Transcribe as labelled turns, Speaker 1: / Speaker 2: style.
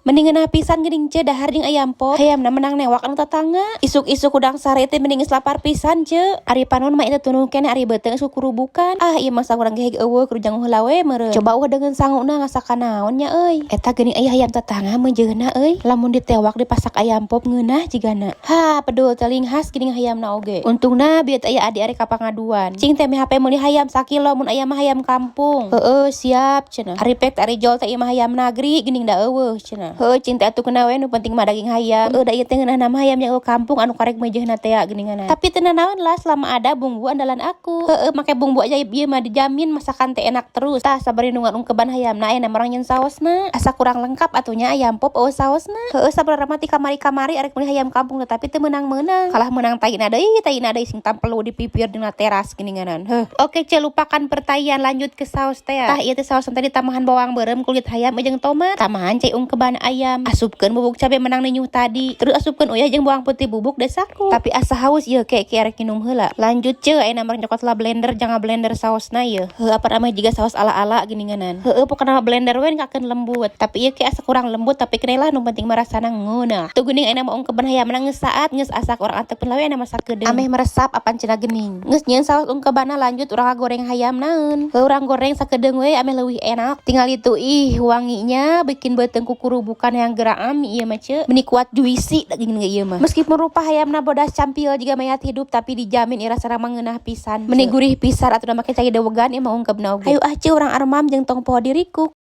Speaker 1: Meni ngeunah pisan geuning, ce, dahar jeung ayam pop. Hayamna menang newak anu tatangga. Isuk-isuk hudang sare teh mending geus lapar pisan, ce. Ari panon mah itu tunuh keneh, ari beuteung geus kukurubukan. Ah, ieu mah urang ge euweuh kudu janguh heula we meureun. Coba euweuh dengan sanguna ngasakan naon nya euy. Eta geuning aya hayam tetangga meujeuhna euy. Lamun ditewak dipasak ayam pop ngeunah jigana. Ha, pedul teh khas geuning hayamna oge. Untungna bieu teh aya adi arek ka pangaduan. "Cing teh HP meuli hayam sakilo, mun aya mah hayam kampung." "Heueuh, siap," cenah. "Ari pek ari jol teh ieu mah hayam nagri geuning, da euweuh," cenah. "Heueuh, cing teh atuh kena we, nu penting mah daging hayam." Heueuh, da ieu teh ngeunah mah hayam yang kampung anu karek meujeuhna teh geuningan. Tapi teu naon lah selama ada bumbu andalan aku. Heueuh, make bumbu ajaib ieu mah dijamin masakan teh enak terus. Tah, sabari nungguan ungkeban hayamna, aya urang nyeun saosna. Asa kurang lengkap atunya ayam pop euweuh saosna. Heueuh, sabarana mah ti kamari-kamari arek meuli hayam kampung tetapi teu meunang-meunang. Kalah meunang taina deui, taina deui sing tampelu di pipir dina teras geuninganan. Heuh. Oke, ce, lupakan pertaian, lanjut ke saos teh. Tah, ieu teh saos tadi tambahan bawang beureum, kulit hayam jeung tomat. Tambahan cai ungkeban ayam. Asupkeun bubuk cabe menang ninyuh tadi. Terus asupkeun uyah jeung bawang putih bubuk desaku. Tapi asa haus ieu, ke ke arek minum heula. Lanjut, ce, aya mah nyokot lah blender jangan blender saosna ieu. Heuh, apa namanya jiga saos ala-ala geuninganan. Heueuh, pokona mah blender we kakeun lembut. Tapi ieu ke asa kurang lembut, tapi keneh lah, nu penting mah rasana ngeunah. Tuh geuning aya mah ungkeban hayam geus saat geus asak urang antepkeun we aya mah sakedeung. Ameh meresap apan cenah geuning. Geus nyieun saos ungkebanna, lanjut urang goreng hayam naeun. Heuh, urang goreng sakedeung we ameh leuwih enak. Tinggal itu, ih, wanginya bikin beuteung kukurubukan yang geraam ieu mah, ce. Meni kuat juicy daging ieu mah. Meskipun rupa hayamna bodas campil jiga mayat hidup, tapi dijamin ieu rasana mah ngeunah pisan. Meni gurih pisan atuh make cai dewegan ieu mah ungkepna oge. Hayu ah, ce, urang armam jeung tong poho diriku.